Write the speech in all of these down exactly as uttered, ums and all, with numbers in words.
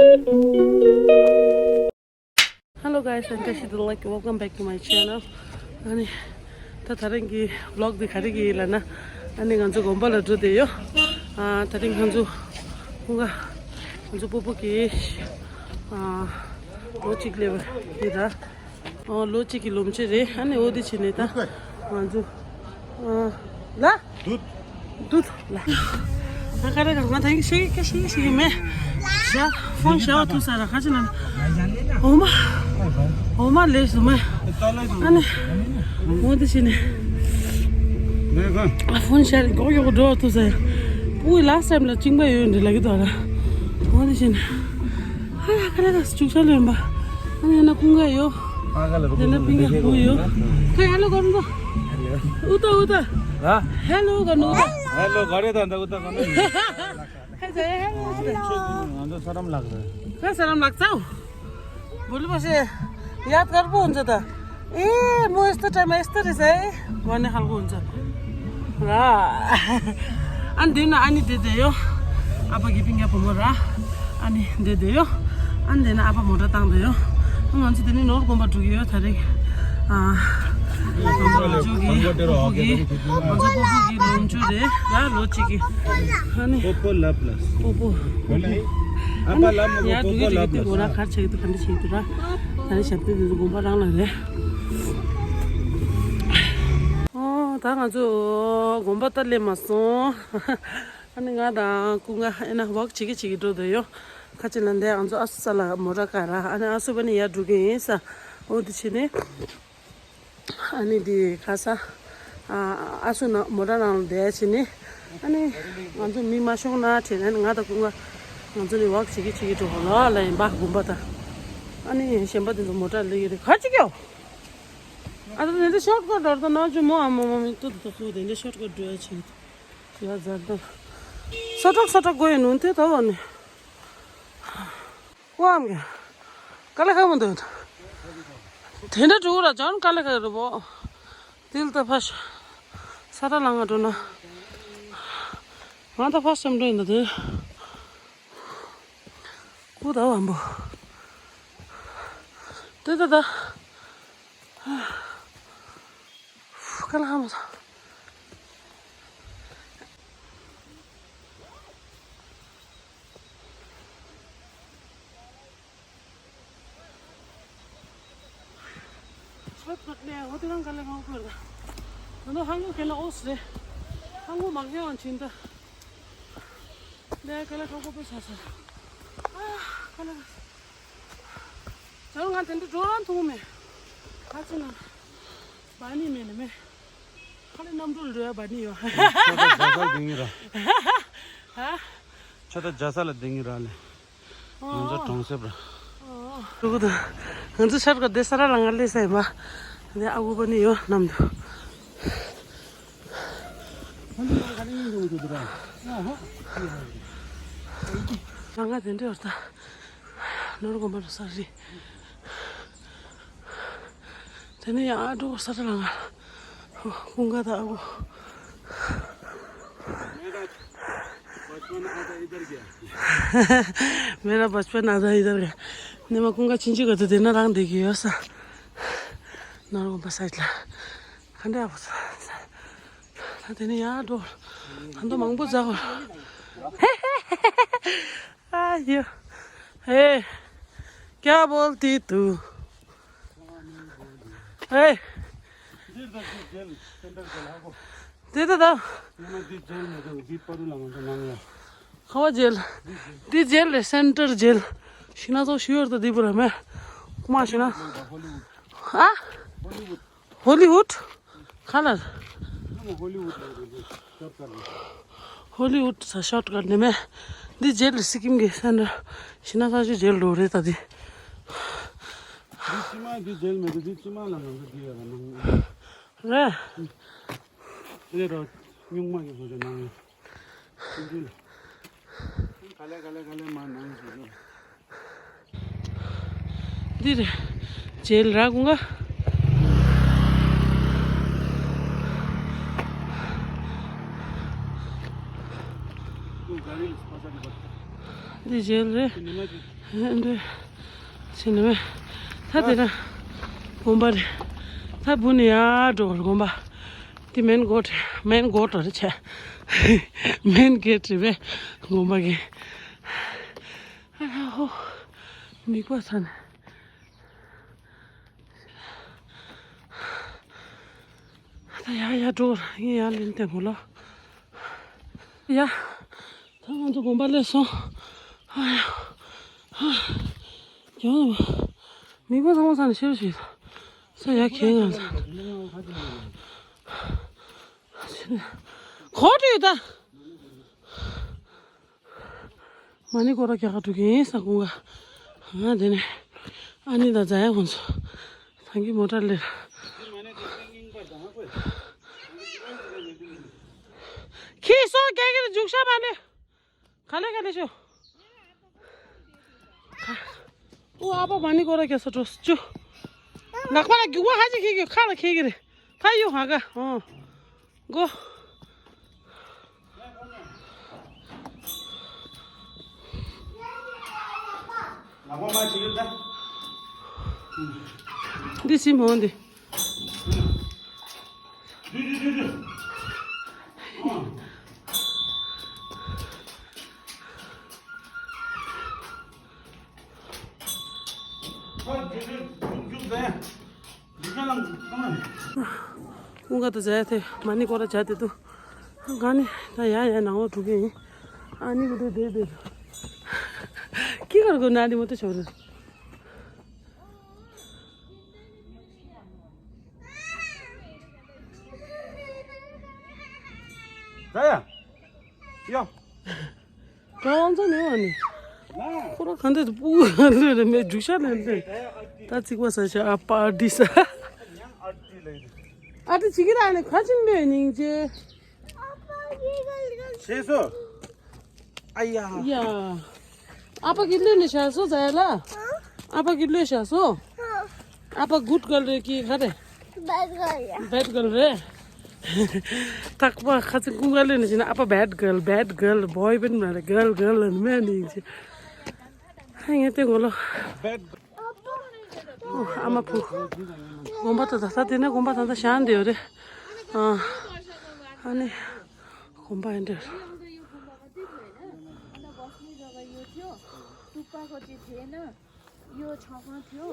Hello guys, and welcome back to my channel. ཨ་ནི་ད་ད་རིང་གི་vlog འདི་ག་རེ་གི་ལབ་ན། ཨ་ནི་ང་ཚོ་དགོན་པ་ལ་འགྲོ་བསྡད་ཡོད། ཨ་ད་རིང་ང་ཚོ་ཁོང་ག་ང་ཚོ་སྤོ་བོ་གི་ཨ་ལོ་གཅིག་སླེབས་པ་འདི་ར། ཨོ་ལོ་གཅིག་གི་ལོ་མཆོད་རེད། ཨ་ནི་འོ་དེ་བྱས་ནས་ད་ང་ཚོ་ཨ་ལ་དུད་དུད་ལ། ང་ག་རེ་ག་ང་ད་ཡིག་ཤེས་ཀྱི་ཤེས་ཀྱི་ཤེས་ཀྱི་མེད། ཡ་ཕོན་ཤ་བ་ཐུག་ས་ར་ཁ་ཅི་ན། འོ་མ་འོ་མ་ལས་སུ་མེད། ཨ་ནི་འོ་དེ་བྱས་ནས་ཨ་ཕོན་ཤ་རེ་གོག་ཡོག་འགྲོ་ཐུག་ས་ཡ། པུའི་last time ལ་གཅིན་པ་ཡོད་འདྲ་ལ་གི་དོ་ར། འོ་དེ་བྱས་ནས། ཧ་ལ་ཁ་ལ་ཁ་སུ་བཅུག་ས་ལོན་པ། ཨ་ནི་ཡ་ན་ཀུན་དགའ་ཡོད། དེ་ན་པིང་ཡ་བུ་ཡོད། ཁ་ཡ་ལོ་གོར་འདུག་ཨུ་ཏ་ཨུ་ཏ། ཧ་ལོ་གོར་འདུག་ཨུ་ཏ། ཧ་ལོ་ག་རེ་ད་འདུག་ཨུ་ཏ་ག་ནས། ཁ་ཟ་ཡ་ཧ་ལོ་ཨུ་ཏ། ང་ཚོ་ས་རམ་ལགས་རེད། ཁ་ས་རམ་ལགས་ཚའོ། बोले बसे याद कर वो हुन्छ त। ए म यस्तो टाइममा यस्तो रहेछ है भन्ने खालको हुन्छ र। अनि दिन अनि देदेयो। अब गिपिङ या पोमो र अनि देदेयो। अनि दिन अब मोटा ताङ देयो। ང་ཚོ་དེ་ནས་ནོར་དགོན་པ་འགྲོ་གི་ཡོད་ད་རེས། ཨ་དགོན་པ་འགྲོ་གི་ཡོད། ང་ཚོ་སྤོ་བོ་གི་ལོ་མཆོད་རེད་ཡ། ལོ་གཅིག་གི་ཨ་ནི་སྤོ་བོ་ལབ་ལ་སྤོ་བོ། ཨ་ནི་ཡར་འགྲོ་གི་འགྲོ་གི་དེ་མགོ་ལ་གར་བྱེད་ཀྱི་འདུག་ག་འདྲ་བྱེད་ཀྱི་འདུག་ར། ད་ནི་ཞབས་བརྟན་དེ་ཚོ་དགོན་པ་རང་ལ་རེད། ཨོ་ད་ང་ཚོ་དགོན་པ་ད་སླེབས་མ་སོང་། ཨ་ནི་ང་དང་ཀུན་དགའ་ཨེ་ན་ཝོག་བྱེད་ཀྱི་བྱེད་ཀྱི་འགྲོ་བསྡད་ཡོད། ཁ་ཅིག་ལ་འདས་ང་ཚོ་ཨ་སུ་ས་ལ་མོ་ཊ་ཀ་ར། ཨ་ནི་ཨ་སུ་པ་ནི་ཡར་འགྲོ་གི་ཡིན་ས། ཨོ་དེ་བྱས་ནས། ཨ་ནི་འདི་ཁ་ས། ཨ་ཨ་སུ་ན་མོ་ཊ་ནང་ལ་བསྡད་བྱས་ནས། ཨ་ནི་ང་ཚོ་མི་མ་ཤོང་ན་དྲན་ནས་ང་དང་ཀུན་དགའ་ང་ཚོ་ནི་ཝོག་བྱེད་ཀྱི་བྱེད་ཀྱི་འགྲོ་ག་ལ་ལ་ཡིན་པ་དགོན་པ་དང་། ཨ་ནི་གཞན་པ་དེ་ཚོ་མོ་ཊ་སླེབས་ཀྱི་རེད་ག་ཅི་ཀྱོ། ཨ་ད་དེ་འདྲ་ཤོར་ཀ་ཊ་འགྲོ་ད་ན་ཅུ་མོ་ཨ་མོ་མོ་མི་ཏུ་ཏུ་ཏུ་དེ་འདྲ་ཤོར་ཀ་ཊ་འགྲོ་ཡ་བྱེད་ཀྱི་ཡ་ཛར་ད། ས་ཏྲག་ས་ཏྲག་གོ་ཡ་ནུན་ཏེ་ད་བ་ནི། ཝའམ་གི། ཀ་ལ་ཁ་མོ་འདུག་དེ་འདྲ་འགྲོ་ར་ཇོན་ཀ་ལ་ཁ་རུ་བོ། དིལ་ད་ཕ་ཤ། ས་ཏ་ལ་ང་འགྲོ་ན། ང་ད་ཕ་ཤམ་འགྲོ་ཡིན་ད་དེ། ཀུ་ད་བམ་བོ། དེ་ད་ད། ཀ་ལ་ཁ་མོ་ས། ཆོད་པ་ནས་འོ་དེ་རང་ག་ལེ་ང་ཁོར་ད། ད་ནོ་ཧང་གོ་གེ་ན་ཨོ་སི་རེ། ཧང་གོ་མང་ཡང་ཕྱིན་ད། ནས་ག་ལེ་ཁ་ཁོ་པེ་ས་ས། ཨ་ག་ལེ། ད་ང་དེ་འདྲ་འགྲོ་རང་ཐུང་མེད། ཁ་ཆེ་ན། བ་ནི་མེད་ནི་མེད། ཁ་ལེ་གནམ་གྲུ་ལ་འགྲོ་ཡ་བ་ནི་ཡོད། ཆ་ད་རྒྱ་ས་ལ་ལྡིང་ངེ་ར། ཧ། ཆ་ད་རྒྱ་ས་ལ་ལྡིང་ངེ་ར་ལེ། ང་ཚོ་གྲོང་གསེབ་ར། ཨོ། ང་ཚོ་ས་ར་ལ་ང་ལེ་ས་ཡིན་པ། དེ་ཨ་ཁུ་པ་ནི་ཡོད་ནམ་དུ། ང་དེ་འདྲ་ཡོད་ད། ནོར་གོ་མ་རུ་ས་རི། དེ་ནས་ཡང་ཨ་འགྲོ་ས་ཏ་ལ་ང་། ཀུན་དགའ་དང་ཨ་ཁུ། मेरा बचपन आधा इधर गया। ནི་མ་ཀུན་དགའ་ཕྱིན་ཅི་ག་ཚོད་དེ་ན་རང་བསྡད་ཀྱི་ཡོད་ས། ནོར་གོ་མ་ས་ལ། ག་འདྲ་ཨ་བོ་ས། ད་དེ་ནས་ཡང་འགྲོ། ད་འདོ་མང་པོ་ཛ་གོ། ཨ་ཡོ། ཧེ། क्या बोलती तू? ཧེ། འདི་ད་ད། ཁ་བ་ཇེལ། འདི་ཇེལ་རེད་སེན་ཊར་ཇེལ། ཤི་ན་ཚོ་ཤི་ཡོར་ད་འདི་བུ་ར་མེ། ཁུ་མ་ཤི་ན། ཨ། ཧོ་ལི་ཝུད། ཁ་ལར། ཧོ་ལི་ཝུད་ས་ཤོར་ཀ་ཊ་ནི་མེ། འདི་ཇེལ་སི་ཀིམ་གི་སན་ར། ཤི་ན་ས་ཤི་ཇེལ་འགྲོ་རེད་ད་འདི། འདི་ཕྱི་མ་འདི་ཇེལ་མེད་འདི་ཕྱི་མ་ལ་ང་ཚོ་འདི་ཡོད་ལ་ནང་། རེད། འདི་ར་སྨྱུག་མ་གི་བཟོ་ཅན་ནང་། ག་ལེ་ག་ལེ་ག་ལེ་མ་ནང་བཟོ་ཅན། འདི་རེད། ཇེལ་ར་ཀུན་དགའ། འདི་ཇེལ་རེད། འདི་ཕྱིན་ནས་ད་དེ་ན་དགོན་པ་རེད། ད་བུ་ནི་ཡར་འགྲོ་དགོན་པ། འདི་མེན་གྷེ་ཊི་མེན་གྷེ་ཊི་རེད་བྱས། མེན་གྷེ་ཊི་རེད་པས་དགོན་པ་གི། ཨ་ཧོ། མིག་པ་ཚ་ནས། ད་ཡར་ཡར་འགྲོ། ངས་ཡར་ལེན་ཏེ་མོ་ལོ། ཡ། ད་ང་ཚོ་དགོན་པ་སླེབས་སོང་། ཨ་ཡ། ཡང་མིག་པ་ཚང་མ་ཚ་ནས་ཤི་རུ་ཤི། ས་ཡ་ཁྱེད་ང་ཚ། གོ་དྲིས་ད། མ་ཎི་སྐོར་ར་རྒྱག་ག་འགྲོ་གི་ཡིན་ས་ཁོང་ག་ང་དེ་ནས་ཨ་ནི་དང་ཛ་ཡ་ཁོང་ཚོ་ཐང་གི་མོ་ཊ་ལེར། ཁྱི་སོ་རྒྱག་གི་རེད་འཇུག་ཤ་མ་ནི། ག་ལེ་ག་ལེ་ཤོ། ཨོ་ཨ་ཕ་མ་ཎི་སྐོར་ར་རྒྱག་ས་འགྲོ་སུ་ཅུ། ལག་པ་ལ་རྒྱུག་པ་ཧ་ཅི་ཁྱེད་ཀྱི་ཁ་ལ་ཁྱེད་ཀྱི་རེད། ཕ་ཡུ་ཧ་ག་ཨོ། གོ། འདི་སྲིན་མོ་འདི། ཀུན་དགའ་དང་ཟེར་ཡ་དེ་མ་ཎི་སྐོར་ར་བྱ་དེ་འདུག་ང་ནི་ད་ཡ་ཡ་ནང་ལོགས་འགྲོ་གི་ཡིན། ཨ་ནི་གི་འདུག་དེ་དེ་ཀི་གར་གོ་ན་དེ་མོ་ཏོ་ཆོག་རེད། ད་ཡ། ཡ། གྲྭ་བ་ཚོ་ནི་བ་ནི། ཁོ་ར་ག་འདྲ་དུ་སྤུ་གུ་ལོས་རེ་མེད་འབྲུག་ཤ་ལེན་ཏེ། ད་ཚིག་པ་ས་ཆ་ཨ་པ་ཨ་ཏི་ས། ཨ་ཏི་ཅི་གི་ར་ནི་ཁ་ཅིག་ལོས་སྙིང་རྗེ། ཤེས་སོ། ཨ་ཡ། ཡ། ཨ་ཕ་གི་ལོས་ནི་ཤ་སོ་ཟ་ཡ་ལ། ཨ་ཕ་གི་ལོས་ཤ་སོ། ཨ་ཕ་གུད་གལ་རེ་གི་ག་རེ། བེད་གལ་རེ། རྟག་པ་ཁ་ཚིག་ཀུན་དགའ་ལོས་ནི་ཞིག་ན་ཨ་ཕ་བེད་གལ་བེད་གལ་བོའི་བེད་མ་རེད་གལ་གལ་ལ་ནི་མེད་ནི་ཡིན་ཅི། ཧ་ངས་ལྟས་ངོ་ལོ། ཨོ་ཨ་མ་བུ། དགོན་པ་ད་ད་ད་དེ་ནས་དགོན་པ་ད་ད་བཞེངས་བསྡད་ཡོད་རེད། ཨ་ཨ་ནི་དགོན་པ་ཡིན་འདྲ། यो गुम्बाको चाहिँ थिएन, यो छ गाउँ थियो।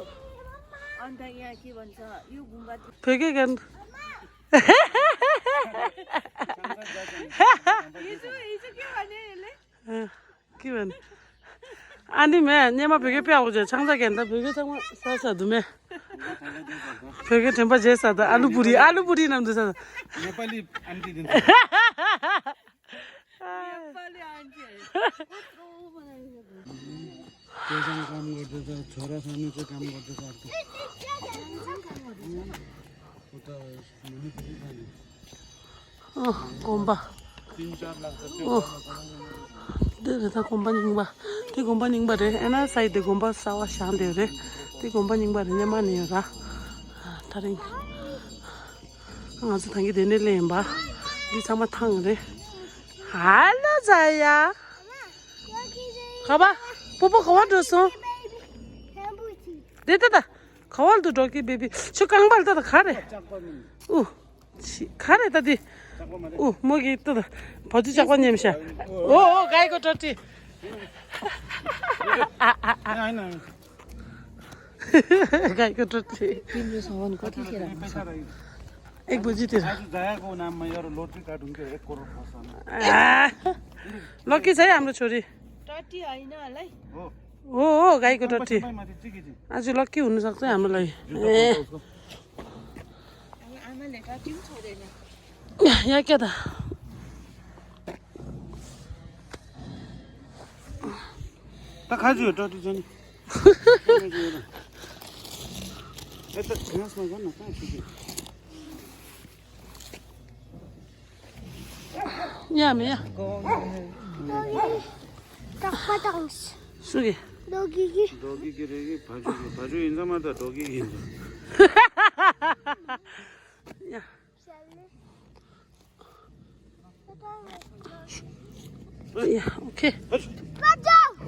अन्त यहाँ के भन्छ, यो गुम्बा थियो। བོད་སྐད་གན། हिजो हिजो के भन्यो यसले? ཨ། ཀི་ཝན། ཨ་ནི་མེ་སྙེ་མ་བོད་སྐད་དཔེ་ཨོ་ཇེ་ཆང་ས་གན་ད་བོད་སྐད་ཚང་མ་ས་ས་དུ་མེ། བོད་སྐད་དྲན་པ་བརྗེད་ས་ད་ཨ་ལུ་པུ་རི་ཨ་ལུ་པུ་རི་ནམ་དུ་ས་ད། नेपाली आन्टी दिन्छ। नेपाली आन्टी। के काम गर्दैछ? छोराछोरी चाहिँ काम गर्दैछ अर्को। उता हुनु पनि जाने। ཨོ། དགོན་པ། ཨོ། འདི་རེད་ད་དགོན་པ་རྙིང་པ། འདི་དགོན་པ་རྙིང་པ་རེད། ཨེ་ན་སའི་དེ་དགོན་པ་གསར་པ་བཞེངས་བསྡད་རེད། འདི་དགོན་པ་རྙིང་པ་རེད། སྙེ་མ་ནས་ཡོད་ར། ད་རིང་ང་ཚོ་ཐང་གི་དེ་ནས་སླེབས་ཡིན་པ། འདི་ཚང་མ་ཐང་རེད། ཧ་ལོ་ཛ་ཡ། ག་པ། སྤོ་པོ་ག་པར་འགྲོ་སོང་། འདི་ལྟ་ད། ག་པར་འདུག་འགྲོ་གི་བེ་བི། ཁྱོད་རྐང་པ་ལྟ་ད་ག་རེ། ཨུ། ཆི། ག་རེ་ད་འདི། ཨུ། མོ་གི་ལྟ་ད། བ་ཚུ་ཇག་པ་ཉེམ་ཤ། ཨོ་ཨོ་གའི་གོ་ཏྲོ་ཏི། གའི་གོ་ཏྲོ་ཏི། एक बजी तेरा। आज जाया को नाम में यार लॉटरी काटूंगा एक करोड़ फंसा। लकी छ है हाम्रो छोरी। टट्टी होइन होला है। हो। हो हो गाईको टट्टी। पछि माथि चिकी चाहिँ। आज लकी हुन सक्छ हाम्रो लागि। जुत्ता ए। पाउँछ उसको। अब आमाले टट्टी पनि छोडेन। यहाँ क्या त? त खाजु टट्टी चाहिँ नि। यता घाँसमा गर्न कहाँ चिकी। यहाँ में यहाँ। सुगे। डोगी की। डोगी की रहेगी, भाजू की। भाजू हिंसा मारता, डोगी की हिंसा। यहाँ। यहाँ, OK।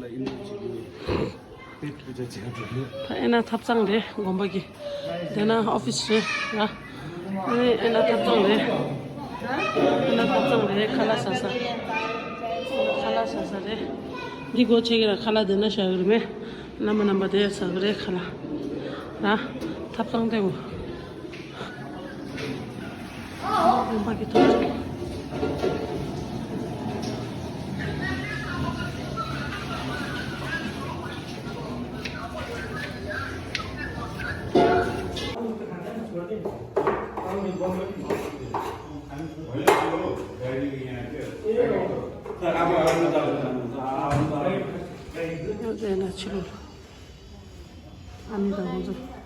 ལ་ཨིན་ཇི་བྱེད་ཀྱི་ཡོད། པེ་ཊི་པུ་ཇ་བྱེད་ཀྱི་ཡོད། ད་ཨེ་ན་ཐབ་ཚང་རེད་དགོན་པ་གི། དེ་ན་ཨོ་ཕི་སི་རེད་ཡ། ཨེ་ན་ཐབ་ཚང་རེད། ཨེ་ན་ཐབ་ཚང་རེད། ཁ་ལག་ཟ་ས། ཁ་ལག་ཟ་ས་རེད། འདི་སྒོ་ཕྱེ་གི་ར། ཁ་ལག་དེ་ན་བཞག་གི་རེད་མེ། བླ་མ་རྣམ་པ་དེ་ཟ་གི་རེད་ཁ་ལག་ར། ཐབ་ཚང་དེ་འོ། དགོན་པ་གི་ཐོག་ཅིག་ཡོད་ཟེར་ན་ཕྱི་ལོགས་ལ། ཨ་མི་དང་ཁོང་ཚོ།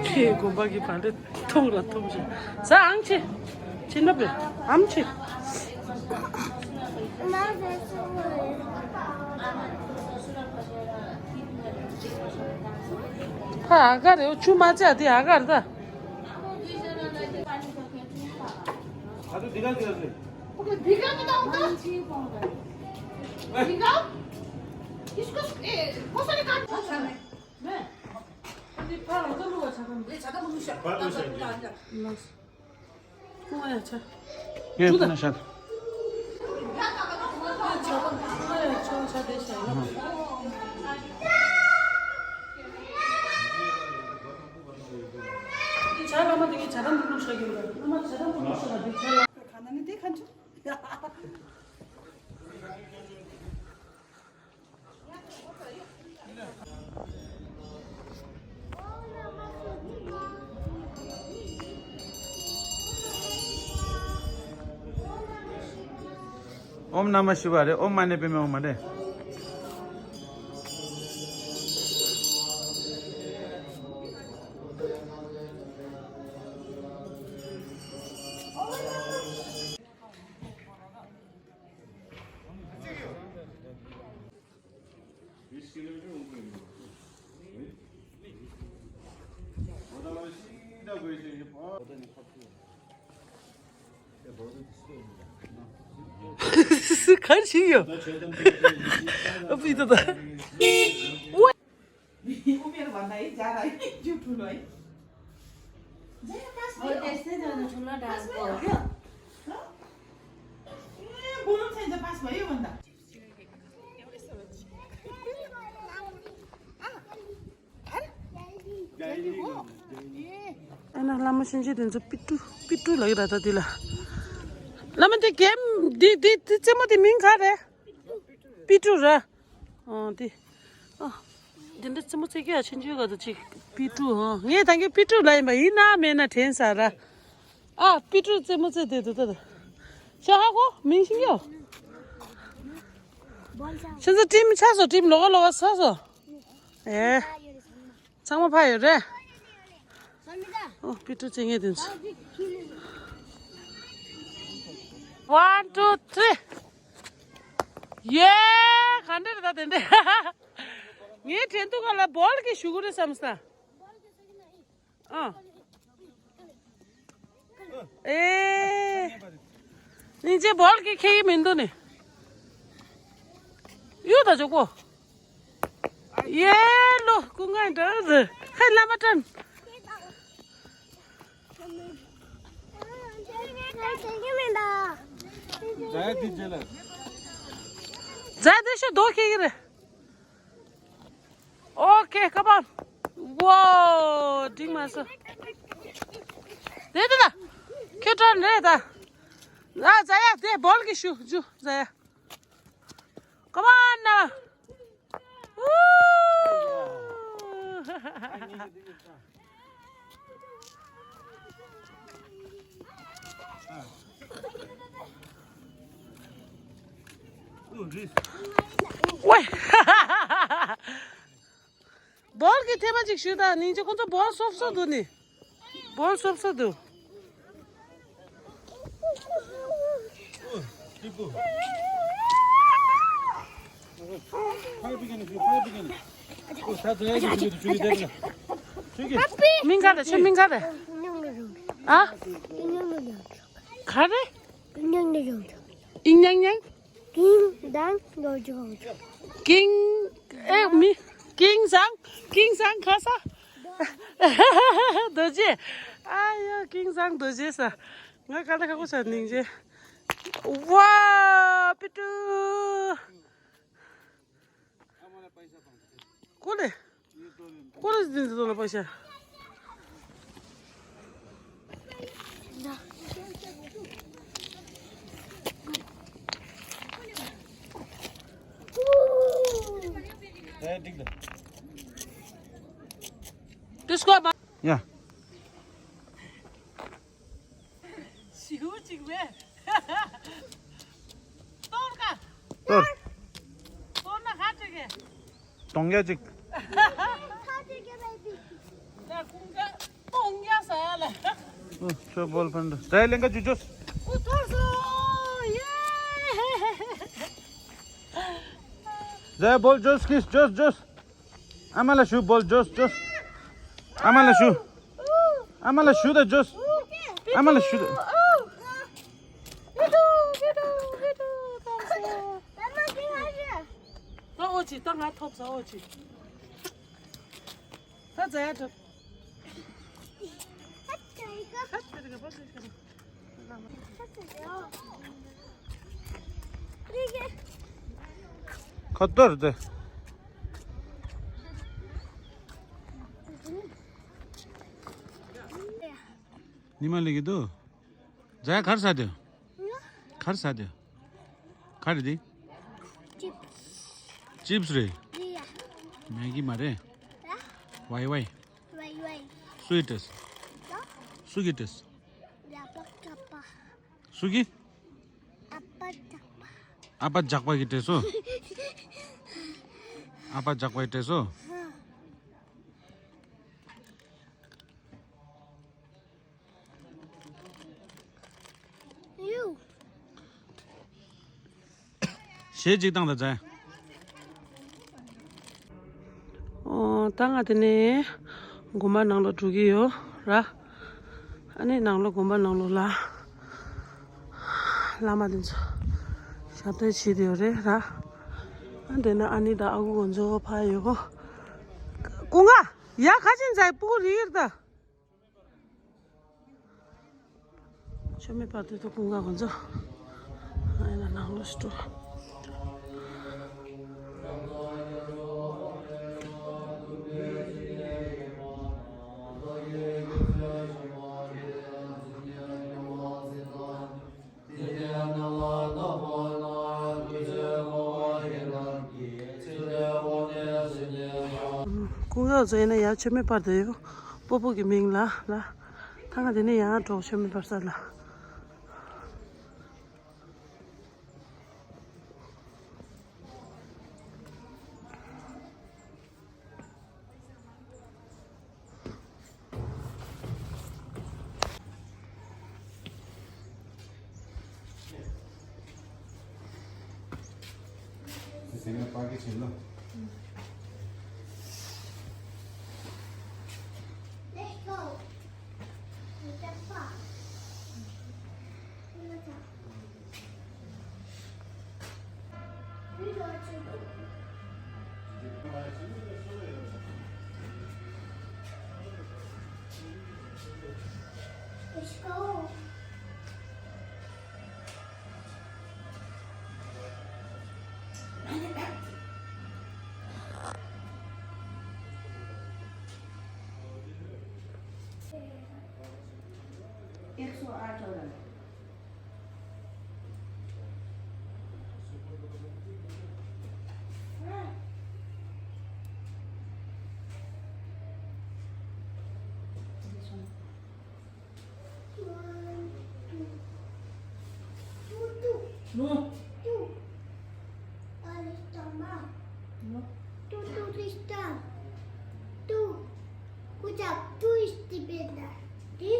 ཁྱེད་དགོན་པ་གི་བར་དུ་ཐུག་ལ་ཐུག་ཅིག་ཟ་ཨང་ཆེ། ཕྱིན་པ་པེ་ཨམ་ཆེ། ཕ་ཨ་ག་རེ། ཆུ་མ་བཅའ་དེ་ཨ་ག་རེ་ད། ངས་ཁོ་ན་ཤར། ཨོཾ་ནམ་ཤི་ཝ་རེད། ཨོཾ་མ་ཎི་པདྨེ་ཧཱུྃ་མ་རེད། གར་ཞིག་ཡོད། ཨ་ཕི་ཏོ་ད། ཨུ་མེར་བ་ད་ཡི་ཇ་ར་ཡི་ཇུ་ཕུ་ལོ་ཡི། ཇ་ཡ་པཱས་བ་ཡོ། ཨོ་ཏེ་སེ་ད་ན་ཆུ་ལ་ད་པཱས་བ་ཡོ། ཧ། ཨེ་བུ་ལོ་ཚན་ཇ་པཱས་བ་ཡོ་བ་ད། ཨ་ན་བླ་མ་གཤིན་རྗེ་དེ་ཚོ་པི་ཏྲུ་པི་ཏྲུ་ལབ་ཀྱི་ར། ད་དེ་ལ་བླ་མ་དེ་གེམ་དེ་དེ་དེ་རྩེད་མོ་དེ་མིང་ག་རེ། པི་ཏྲུ་ར། ཨོ་དེ། ཨ། དེ་འདྲ་རྩེད་མོ་རྩེ་གི་ཡ་ཆེན་ཆུང་ག་ད་ཅིག་པི་ཏྲུ། ཨོ་ངས་ད་གིན་པི་ཏྲུ་ལབ་ཡིན་པ་ཡིན་ན་མེད་ན་དྲན་ས་ར། ཨ་པི་ཏྲུ་རྩེད་མོ་རྩེ་དེ་འདུག་ད་ད། ཤ་ཧ་གོ་མིང་ཤིང་ཡོ། ཁྱེད་ཚོ་ཊིམ་ཆགས་སོ། ཊིམ་ལོག་ག་ལོག་ག་ས་སོ། ཨེ། ཚང་མ་ཕ་ཡོད་རེད། ཨོ་པི་ཏྲུ་རྩེ་ངེས་དེ་ཚོ། One, two, three. ཡེ། ག་འདྲ་རེད་ད་དེ་འདྲ། ངའི་དྲན་ཐུག་ག་ལ་བོལ་གི་ཞུ་གི་རེད་བསམ་ས། ཨ། ཨེ། སྙིང་རྗེ་བོལ་གི་ཁྱེད་ཀྱི་མི་འདུག་ནི། གཡུ་ད་ཇོག་པོ། ཡེ་ལོ་ཀུན་དགའ་འདྲ་ཟེར། ཧེ་བླ་མ་དྲན། ཛ་དེ་ཤོ་དོ་ཁྱེད་ཀྱི་རེད། Okay, come on. Whoa, འགྲིག་མ་སོང་། དེ་དེ་ད། ཁྱོད་དྲན་རེད་ད། ཨ་ཛ་ཡ་དེ་བོལ་གི་ཞུ་ཞུ་ཛ་ཡ། Come on now. ཝེ། སྦོལ་གྱི་ཐེངས་མ་གཅིག་ཞུས་དང་། སྙིང་རྗེ། ཁོང་ཚོ་སྦོལ་སོབ་སོབ་འདུག་ནི། སྦོལ་སོབ་སོབ་འདུག། མིང་ག་རེ། ཁྱོད་མིང་ག་རེ། ཨ། ག་རེ། ཨིན་ཉང་ཉང་། ཀིང་དང་རྡོ་རྗེ་ཁོང་ཚོ། ཀིང་། ཨེ་མི། ཀིང་སང་། ཀིང་སང་ཁ་ས། རྡོ་རྗེ། ཨ་ཡ། ཀིང་སང་རྡོ་རྗེ་ས། ང་ཀ་ལ་ཁ་ཁོ་ས་སྙིང་རྗེ། ཝ། པི་ཏུ། ཀོ་ལེ། ཀོ་ལེ་འཛིན་འཛིན་ལ་པ་ཤ། ཡ། ཞིའུ་གཅིག་མེད། གཏོར་ཀ་གཏོར། གཏོར་ན་ཧ་ཅིག་གེ། གཏོང་ཡ་གཅིག། ད་ཀུན་དགའ་གཏོང་ཡ་ས་ལ། ཨུ། ཁྱོད་སྦོལ་ཕན་འདུག། ད་ལེན་ག་ཇུ་ཇོས། ཨུ། གཏོར་སོང་། ཡེ། ད་སྦོལ་ཇོས་ཀིས། ཇོས་ཇོས། ཨ་མ་ལ་ཞུ། སྦོལ་ཇོས་ཇོས། ཨ་མ་ལ་ཞུ། ཨ་མ་ལ་ཞུ་ད་ཇོས། ཨ་མ་ལ་ཞུ་ད། ད་ཨོ་ཅི། ད་ང་ཐོབ་ས་ཨོ་ཅི། ད་ཛ་ཡ་ཐོབ། ཁ་གཏོར་ཏེ། ཉི་མ་ལེགས་ཀྱི་འདུག། ཛ་ཡ་གར་ས་དེ། གར་ས་དེ། ག་རེ་དེ། ཅིབས་རེད། མེ་གི་མ་རེད། ཝའི་ཝའི། སུ་ཡིས་སྤྲད། སུ་གིས་སྤྲད། སུ་གིས། ཨ་ཕ་ཇག་པ་གིས་སྤྲད་སོང་། ཨ་ཕ་ཇག་པ་གིས་སྤྲད་སོང་། གཞས་གཅིག་བཏང་དང་མཛད། ཨོ། ད་ང་དེ་ནས་དགོན་པ་ནང་ལ་འགྲོ་གི་ཡོད་ར། ཨ་ནི་ནང་ལོགས། དགོན་པ་ནང་ལོགས་ལ་བླ་མ་དེ་ཚོ་ཞབས་བརྟན་བྱེད་དེ་ཡོད་རེད་ར། ཨ་དེ་ན་ཨ་ནེ་དང་ཨ་ཁུ་དེ་ཚོ་ཕར་ཡོད་གོ། ཀུན་དགའ། ཡ། ཁ་ཆེན་ཚ་སྤུ་གུ་རིལ་ད། མཆོད་མེ་སྤར་དུས་ད་ཀུན་དགའ་ཁོང་ཚོ་ཨ་ཡ་ན་ནང་ལོགས་སུ་འགྲོ། ཀུན་དགའ་ཚོ་ཡིན་ན་ཡར་མཆོད་མེ་སྤར་དུས་ཡོད། སྤོ་བོ་གི་མིང་ལ་ལ། ད་ང་དེ་ནས་ཡར་འགྲོ། མཆོད་མེ་སྤར་ས་ལ། No. Tú. Ahí está, ma. No. Tú turista. Tú. Escucha, tú estibeta. ¿Sí?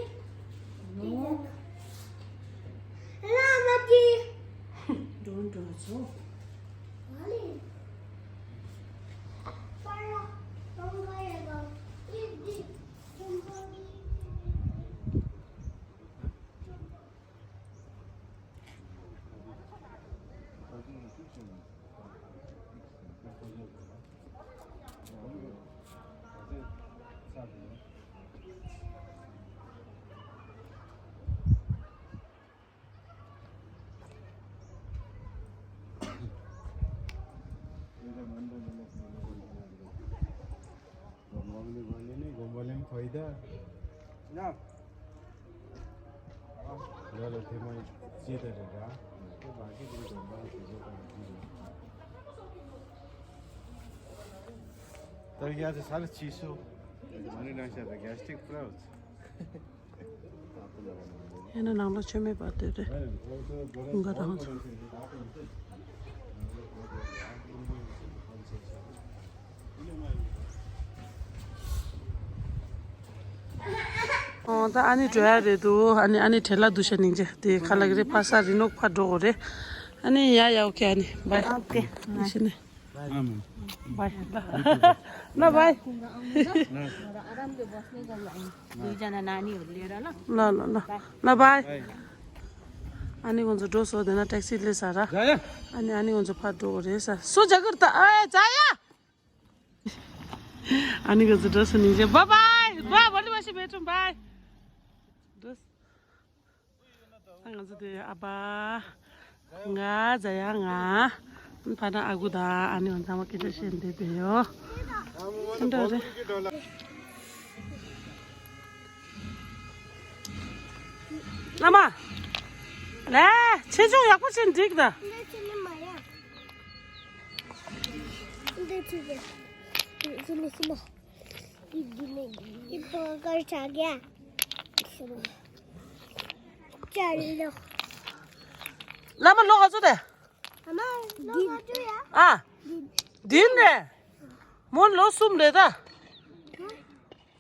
No. Lama ti. Don't do so. Vale. Para. Don't go. ཡང་ན་ནང་ལ་ཆོས་མེད་པ་དེ་རེད། ཀུན་དགའ་རང་ཚོ། ཨོ་ད་ཨ་ནི་འགྲོ་ཡ་རེད་འདུག་ཨ་ནི་ཨ་ནི་བྲེལ་ལ་འདུག་ཤ་སྙིང་རྗེ་དེ་ཁ་ལག་རེད། ཕ་ས་རི་ནོག་ཕ་འགྲོ་དགོས་རེད། ཨ་ནི་ཡ་ཡ་ཨོ་ཁེ། ཨ་ནི་བའི། ཨོ་ཁེ། ཨ་ནི་ཤི་ནི། बाय। ना बाय। ल ल ल ल बाय। अनि हुन्छ ड्रोस हो देना ट्याक्सी ले सारा। अनि अनि हुन्छ फाटो हो रे सा। सो जगत त ए जाया। अनि हुन्छ ड्रोस नि जे बाय बाय। बाय भोलि बसी भेटौँ बाय। ड्रोस। ང་ཚོ་དེ་ཨ་ཕ་ང་ཛ་ཡ་ང་ཕ་ན་ཨ་ཁུ་དང་ཨ་ནེ་ཚང་མ་སྐད་ཆ་བཤད་འདོད་པས་ཡོ། འདྲ་རེད། བླ་མ། ལེ། ཆེ་ཆུང་ཡག་པོ་བྱེད་འགྲིག་ད། འདི་ཆི་ནི་མ་ཡ། འདི་ཆི་གི། འདི་ཆི་ནི་ཆི་ནི། འདི་ནི་འདི་པོ་ཀར་ཆ་གི་ཡ། ཆི་ནི། ཅ་ལོ། བླ་མ་ལོ་ག་ཚོད་རེད། ཨ་མ་ལོ་ག་ཚོད་ཡ། ཨ། བདུན་རེད། མོ་ལོ་གསུམ་རེད་ད།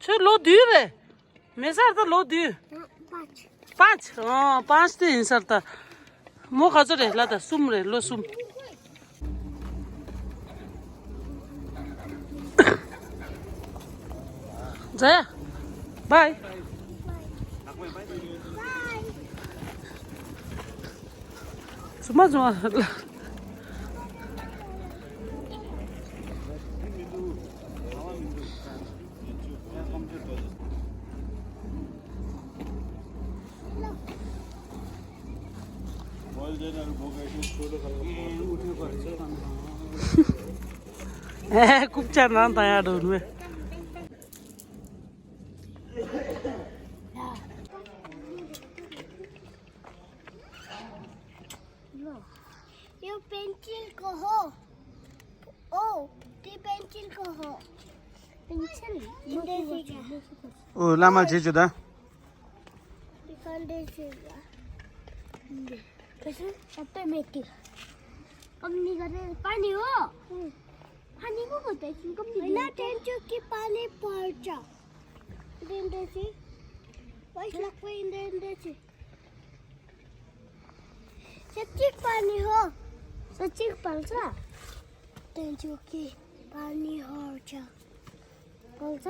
ཁྱོད་ལོ་བདུན་རེད། མེད་སར་ད་ལོ་བདུན། पाँच। पाँच? अँ, पाँच त हिँड्छ त। म खर्च रे ला त सुम रे लो सुम। जया। बाय। सुमा जुमा। ए कुप्चा न तयार हुनु। यो पेन्सिल को हो। ओ, त्यो पेन्सिल को हो। पेन्सिल। ओ लामा जेजु दा। यो पेन्सिल। कसम, सबै मेटी। कम्नी गरेर पानी हो। पानी को होता है, कम्नी होइन, टेन्चो कि पानी पर्छ। इन्देन्देसी। वाइस लाग्छ इन्देन्देसी। सच्चिक पानी हो। सच्चिक पर्छ। टेन्चो कि पानी पर्छ। पर्छ?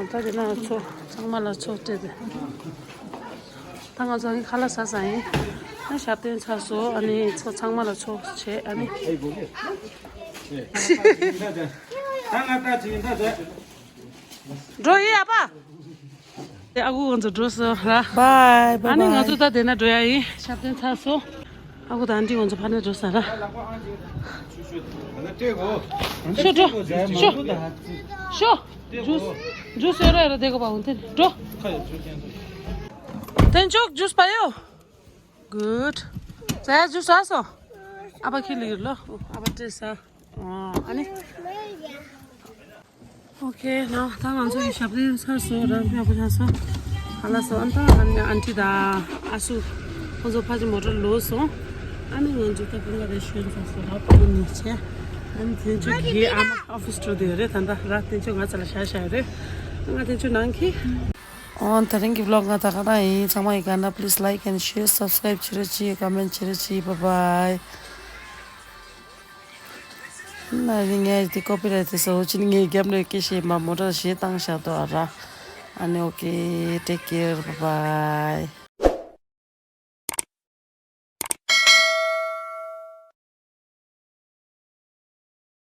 ད་དེ་ན་ཚོ་ཚང་མ་ལ་ཚོ་སྤྲད་དེ། ད་ང་ཚོ་ཨ་ནི་ཁ་ལག་ཟ་ཟ་ཡིན། ཨ་ཞབས་བརྟན་ཚར་སོང་། ཨ་ནི་ཚོ་ཚང་མ་ལ་ཚོ་བྱས། ཨ་ནི་འགྲོ་ཡི་ཨ་ཕ། དེ་ཨ་ཁུ་ང་ཚོ་འགྲོ་སོང་ར། Bye bye ཨ་ནི་ང་ཚོ་ད་དེ་ན་འགྲོ་ཡ་ཡིན། ཞབས་བརྟན་ཚར་སོང་། ཨ་ཁུ་དང་ཨན་ཏི་ང་ཚོ་ཕར་ནས་འགྲོ་ས་ར། ཤོ་འགྲོ། ཤོ། ཤོ། ཇུས། ཇུས་ཡོད་ར་ཡོད་ར་དེ་གོ་པ་འོན་ཏེ་འགྲོ། ཐན་ཅོག་ཇུས་པ་ཡོ། Good. ཟ་ཡ་ཇུས་ཟ་སོང་། ཨ་ཕ་ཁྱི་ལི་ཡོད་ལོ། ཨ་ཕ་སྤྲད་ས། ཨ་ནི། ཨོ་ཁེ། ན་ད་ང་ཚོ་ཡི་ཞབས་བརྟན་ཚར་སོང་། རང་ཕེབས་པ་ཚར་སོང་། ཧ་ལ་སོང་། ཨ་ད་ཨ་ནི་ཨན་ཏི་དང་ཨ་སུ་ཁོང་ཚོ་ཕ་ཅི་མོ་ཊར་ལོག་སོང་། ཨ་ནི་ང་ཚོ་ད་ཀུན་དགའ་རེ་ཤོན་ཚར་སོང་། ར་པ་ནི་ཆེ། ཨ་ནི་དེ་ཚོ་གི་ཨ་མ་ཨོ་ཕི་སི་འགྲོ་དེ་རེད། ད་ད་ར་དེ་ཚོ་ང་ཚ་ལ་ཤ་ཤ་རེད། ང་དེ་ཚོ་ནང་གི། ཨོ་དེ་རིང་གི་བི་ལོག་ང་ད་ག་ན་ཡིན། ཚང་མ་ཡི་ག་ན་please like and share, subscribe བྱེད་རོགས་གྱིས། comment བྱེད་རོགས་གྱིས། Bye bye. ན་རིང་ངས་དེ་ཀོ་པི་རའེ་ཊི་དེ་བཟོ་ཅིན་ངས་རྒྱབ་ནས་སྐད་བཤད་མ་མོ་ཊ་གཞས་བཏང་བཞག་འདུག་ཨ་ར། ཨ་ནི་okay, take care, bye bye.